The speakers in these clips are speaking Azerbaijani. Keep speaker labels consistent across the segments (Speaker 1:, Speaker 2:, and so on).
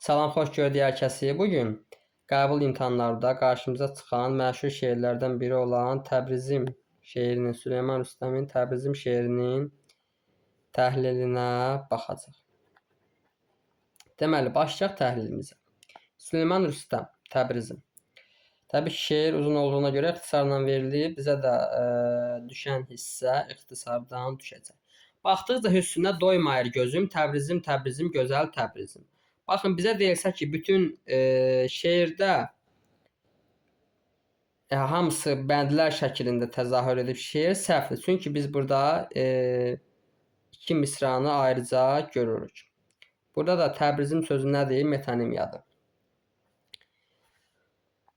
Speaker 1: Salam, xoş gördük hər kəsi. Bu gün qəbul imtahanlarında qarşımıza çıxan məşhur şeirlərdən biri olan Təbrizim şeirinin, Süleyman Rüstəmin Təbrizim şeirinin təhlilinə baxacaq. Deməli, başlayaq təhlilimizə. Süleyman Rüstəm, Təbrizim. Təbii ki, şeir uzun olduğuna görə ixtisarla verilib, bizə də düşən hissə ixtisardan düşəcək. Baxdıqca hüsnünə doymayır gözüm, Təbrizim, Təbrizim, gözəl Təbrizim. Baxın, bizə deyilsə ki, bütün şeirdə hamısı bəndlər şəklində təzahür edib şeir səhvdir. Çünki biz burada iki misranı ayrıca görürük. Burada da Təbrizim sözü nədir? Metonimiyadır.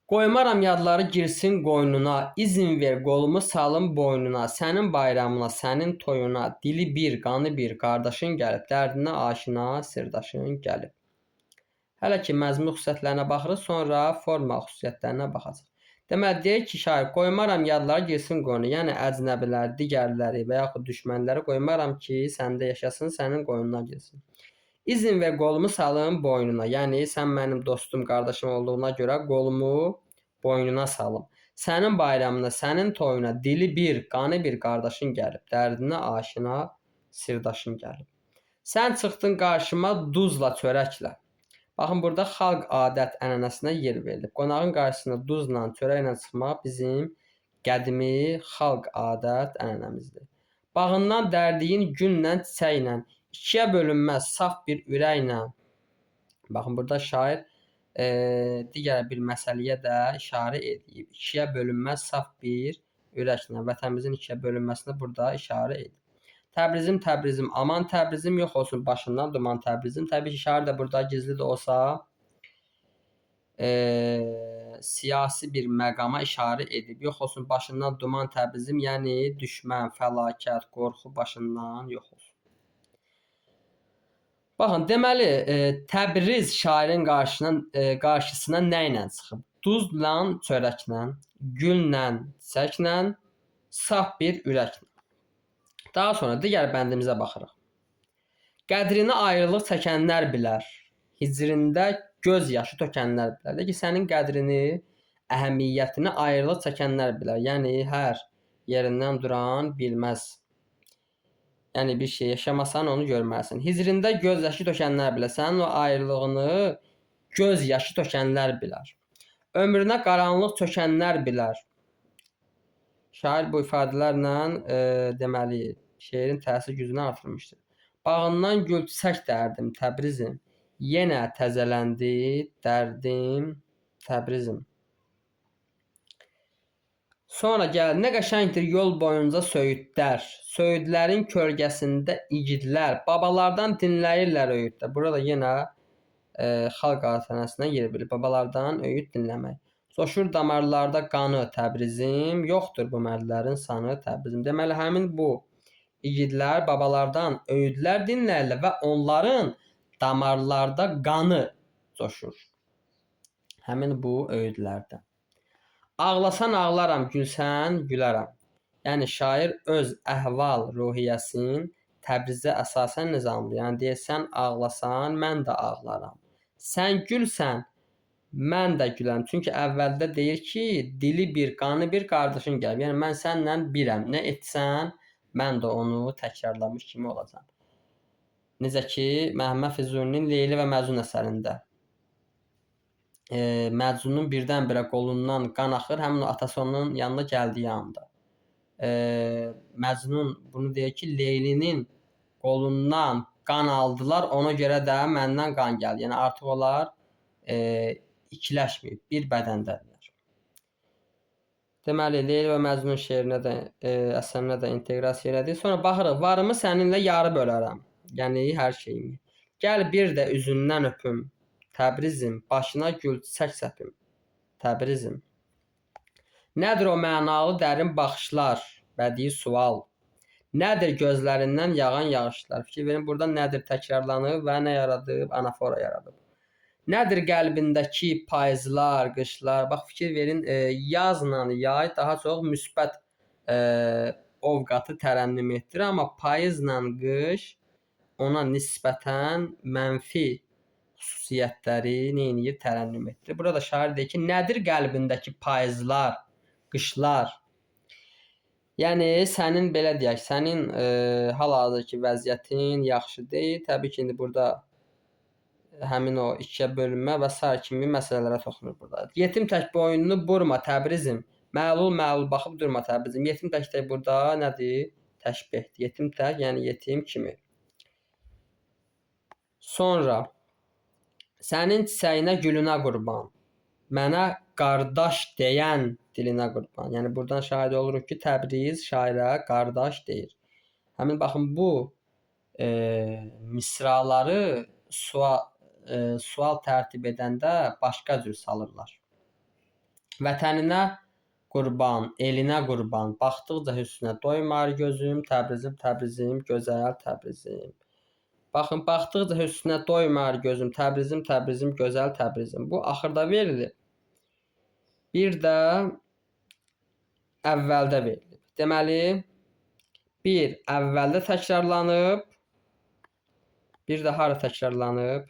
Speaker 1: Qoymaram yadları girsin qoynuna, izin ver qolumu salım boynuna, sənin bayramına, sənin toyuna, dili bir, qanı bir, qardaşın gəlib, dərdinə aşina, sirdaşın gəlib. Hələ ki, məzmun xüsusiyyətlərinə baxırıq, sonra forma xüsusiyyətlərinə baxacaq. Deməli, deyir ki, şair, qoymaram yadları girsin qoynuna, yəni əcnəbilər, digərləri və yaxud düşmənləri qoymaram ki, səndə yaşasın, sənin qoynuna girsin. İzin ver qolumu salım boynuna, yəni sən mənim dostum, qardaşım olduğuna görə qolumu boynuna salım. Sənin bayramına, sənin toyuna dili bir, qanı bir qardaşın gəlib, dərdinə aşina, sirdaşın gəlib. Sən çıxdın qarşıma duzla, çörəklə. Baxın, burada xalq adət ənənəsinə yer verilib. Qonağın qarşısına duzla, çörəklə çıxmaq bizim qədimi xalq adət ənənəmizdir. Bağından dərdiyin günlə, çiçəklə, ikiyə bölünməz saf bir ürəklə. Baxın, burada şair digər bir məsələyə də işarə edib. İkiyə bölünməz saf bir ürəklə. Vətənimizin ikiyə bölünməsinə burada işarə edib. Təbrizim, Təbrizim, aman Təbrizim, yox olsun başından duman Təbrizim. Təbii ki, şair də burada gizli də olsa siyasi bir məqama işarə edib. Yox olsun başından duman Təbrizim, yəni düşmən, fəlakət, qorxu başından yox olsun. Baxın, deməli, Təbriz şairin qarşısına nə ilə çıxıb? Duzla, çörəklə, güllə, çiçəklə, saf bir ürəklə. Daha sonra digər bəndimizə baxırıq. Qədrini ayrılıq çəkənlər bilər, hicrində göz yaşı tökənlər bilər. Deyir ki, sənin qədrini, əhəmiyyətini ayrılıq çəkənlər bilər. Yəni, hər yerindən duran bilməz. Yəni, bir şey yaşamasan onu görməlisən. Hicrində göz yaşı tökənlər bilər. Sənin o ayrılığını göz yaşı tökənlər bilər. Ömrünə qaranlıq çökənlər bilər. Şair bu ifadələrlə deməli, şeirin təsir gücünü artırmışdır. Bağından gül çiçək dərdim, Təbrizim. Yenə təzələndi dərdim, Təbrizim. Sonra gəl, nə qəşəngdir yol boyunca söyüdlər. Söyüdlərin kölgəsində igidlər, babalardan dinləyirlər öyüdlər. Burada yenə xalq adətənəsinə yer verilib. Babalardan öyüd dinləmək. Coşur damarlarda qanı Təbrizim, yoxdur bu mərdlərin sanı Təbrizim. Deməli, həmin bu igidlər babalardan öyüdlər dinləyirlər və onların damarlarda qanı coşur. Həmin bu öyüdlərdə. Ağlasan ağlaram, gülsən gülərəm. Yəni, şair öz əhval ruhiyyəsini Təbrizə əsasən nizamlı. Yəni, deyir, sən ağlasan, mən də ağlaram. Sən gülsən, mən də gülərəm. Çünki əvvəldə deyir ki, dili bir, qanı bir qardaşın gəlib. Yəni, mən sənlə birəm. Nə etsən, mən də onu təkrarlamış kimi olacağam. Necə ki, Məhəmməd Füzulinin Leyli və Məcnun əsərində. Məcnunun birdən-birə qolundan qan axır, həmin o atası onun yanına gəldiyi anda. Məcnun bunu deyir ki, Leylinin qolundan qan aldılar, ona görə də məndən qan gəldi. Yəni, artıq onlar ikiləşməyib, bir bədəndədirlər. Deməli, Leyli və Məcnun şeirinə də, əsərinə də inteqrasiya elədik. Sonra baxırıq, varımı səninlə yarı bölərəm. Yəni, hər şeyimi. Gəl bir də üzündən öpüm, Təbrizim, başına gül çiçək səpim, Təbrizim. Nədir o mənalı dərin baxışlar, bədii sual? Nədir gözlərindən yağan yağışlar? Fikir verin, burada nədir təkrarlanıb və nə yaradıb? Anafora yaradıb. Nədir qəlbindəki payızlar, qışlar? Bax, fikir verin, yazla yay daha çox müsbət ovqatı tərənnüm etdirir, amma payızla qış ona nisbətən mənfi xüsusiyyətləri nə edir? Tərənnüm etdirir. Burada şair deyir ki, nədir qəlbindəki payızlar, qışlar? Yəni sənin belə deyək, sənin hal-hazırki vəziyyətin yaxşı deyil. Təbii ki, indi burada həmin o ikiyə bölünmə və sair kimi məsələlərə toxunur burada. Yetim tək boynunu burma Təbrizim. Məlul məlul baxıb durma Təbrizim. Yetim tək də burada nədir? Təşbehdir. Yetim tək, yəni yetim kimi. Sonra sənin çiçəyinə gülünə qurban. Mənə qardaş deyən dilinə qurban. Yəni buradan şahid oluruq ki, Təbriz şairə qardaş deyir. Həmin baxın bu misraları sual tərtib edəndə başqa cür salırlar. Vətəninə qurban, elinə qurban, baxdıqca hüsnə doymar gözüm, Təbrizim, Təbrizim, gözəl Təbrizim. Baxın, baxdıqca hüsnə doymar gözüm, Təbrizim, Təbrizim, gözəl Təbrizim. Bu axırda verilir. Bir də əvvəldə verilib. Deməli, bir əvvəldə təkrarlanıb, bir də hara təkrarlanıb?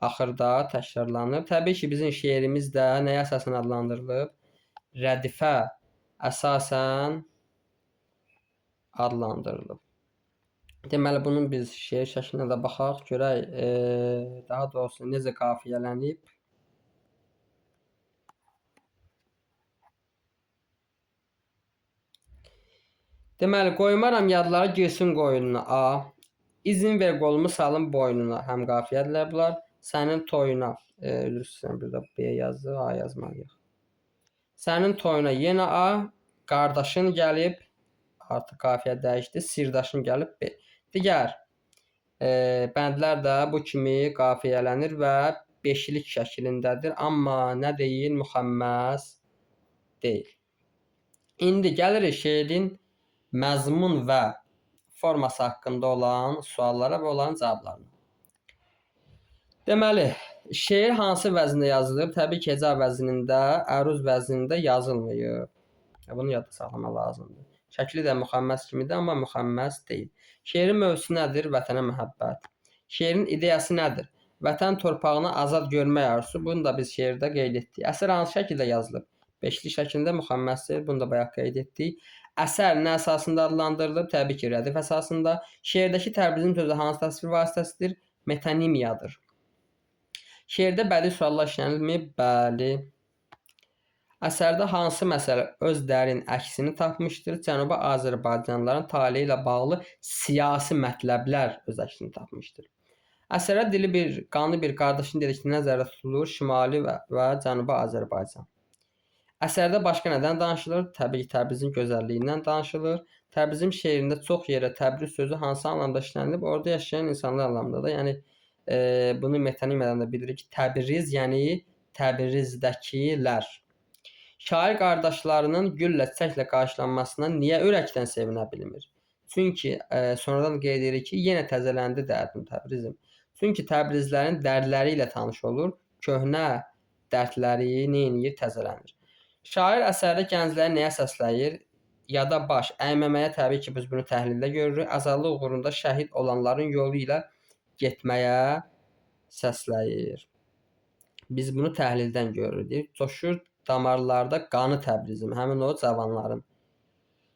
Speaker 1: Axırda təkrarlanıb. Təbii ki, bizim şeirimiz də nəyə əsasən adlandırılıb? Rədifə əsasən adlandırılıb. Deməli, bunun biz şeir şəklinə də baxaq, görək, daha doğrusu necə qafiyələnib. Deməli, qoymaram yadları girsin qoyununa. A. İzin ver qolumu salım boynuna. Həm qafiyədirlər bunlar. Sənin toyuna. Üzr istəyirəm, burada B yazdı, A yazmalıyıq. Sənin toyuna yenə A. Qardaşın gəlib. Artıq qafiyə dəyişdi. Sirdaşın gəlib B. Digər bəndlər də bu kimi qafiyələnir və beşlik şəklindədir. Amma nə deyil? Müxəmməs deyil. İndi gəlirik şeirin məzmun və forması haqqında olan suallara və onların cavablarına. Deməli, şeir hansı vəzində yazılıb? Təbii ki, heca vəznində, əruz vəznində yazılmayıb. Bunu yadda saxlamaq lazımdır. Şəkli də müxəmməs kimidir, amma müxəmməs deyil. Şeirin mövzusu nədir? Vətənə məhəbbət. Şeirin ideyası nədir? Vətən torpağını azad görmək arzusu. Bunu da biz şeirdə qeyd etdik. Əsər hansı şəkildə yazılıb? Beşli şəklində müxəmməsdir. Bunu da bayaq qeyd etdik. Əsər nə əsasında adlandırılıb? Təbii ki, rədif əsasında. Şeirdəki Təbrizim sözü hansı təsvir vasitəsidir? Metonimiyadır. Şeirdə bədii suallar işlənilmir? Bəli. Əsərdə hansı məsələ öz dərin əksini tapmışdır? Cənubi Azərbaycanlıların taleyi ilə bağlı siyasi mətləblər öz əksini tapmışdır. Əsərdə dili bir, qanı bir qardaşın dedikdə nəzərdə tutulur Şimali və Cənubi Azərbaycan. Əsərdə başqa nədən danışılır? Təbii ki, Təbrizin gözəlliyindən danışılır. Təbrizim şeirində çox yerə Təbriz sözü hansı anlamda işlənilib? Orada yaşayan insanlar anlamında da. Yəni bunu metonimiyadan da bilirik ki, Təbriz, yəni Təbrizdəkilər. Şair qardaşlarının güllə, çiçəklə qarşılanmasına niyə ürəkdən sevinə bilmir? Çünki sonradan qeyd edirik ki, yenə təzələndi dərdim Təbrizim. Çünki Təbrizlərin dərdləri ilə tanış olur, köhnə dərdləri nə eləyir? Təzələnir. Şair əsərdə gəncləri nəyə səsləyir? Yada baş əyməməyə, təbii ki, biz bunu təhlildə görürük. Azadlıq uğrunda şəhid olanların yolu ilə getməyə səsləyir. Biz bunu təhlildən görürük. Coşur damarlarda qanı Təbrizim, həmin o cavanların.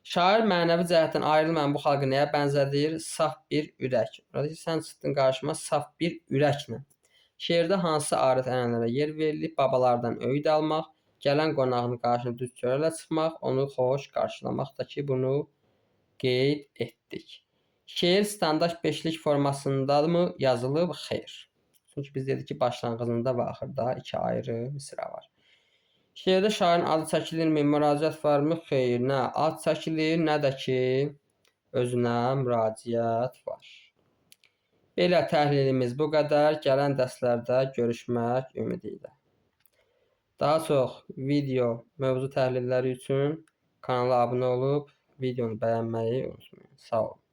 Speaker 1: Şair mənəvi cəhətdən ayrılmayan bu xalqı nəyə bənzədir? Saf bir ürək. Orada ki, sən çıxdın qarşıma saf bir ürəklə. Şeirdə hansı adət ənənələrə yer verilib? Babalardan öyüd almaq, gələn qonağın qarşına düz çörəklə çıxmaq, onu xoş qarşılamaq da ki, bunu qeyd etdik. Şeir standart beşlik formasındamı yazılıb? Xeyr. Çünki biz dedik ki, başlanğıcında və axırda iki ayrı misra var. Şeirdə şairin adı çəkilirmi? Müraciət varmı? Xeyr, nə ad çəkilir, nə də ki, özünə müraciət var. Belə təhlilimiz bu qədər. Gələn dərslərdə görüşmək ümidi ilə. Daha çox video mövzu təhlilləri üçün kanala abunə olub videonu bəyənməyi unutmayın. Sağ olun.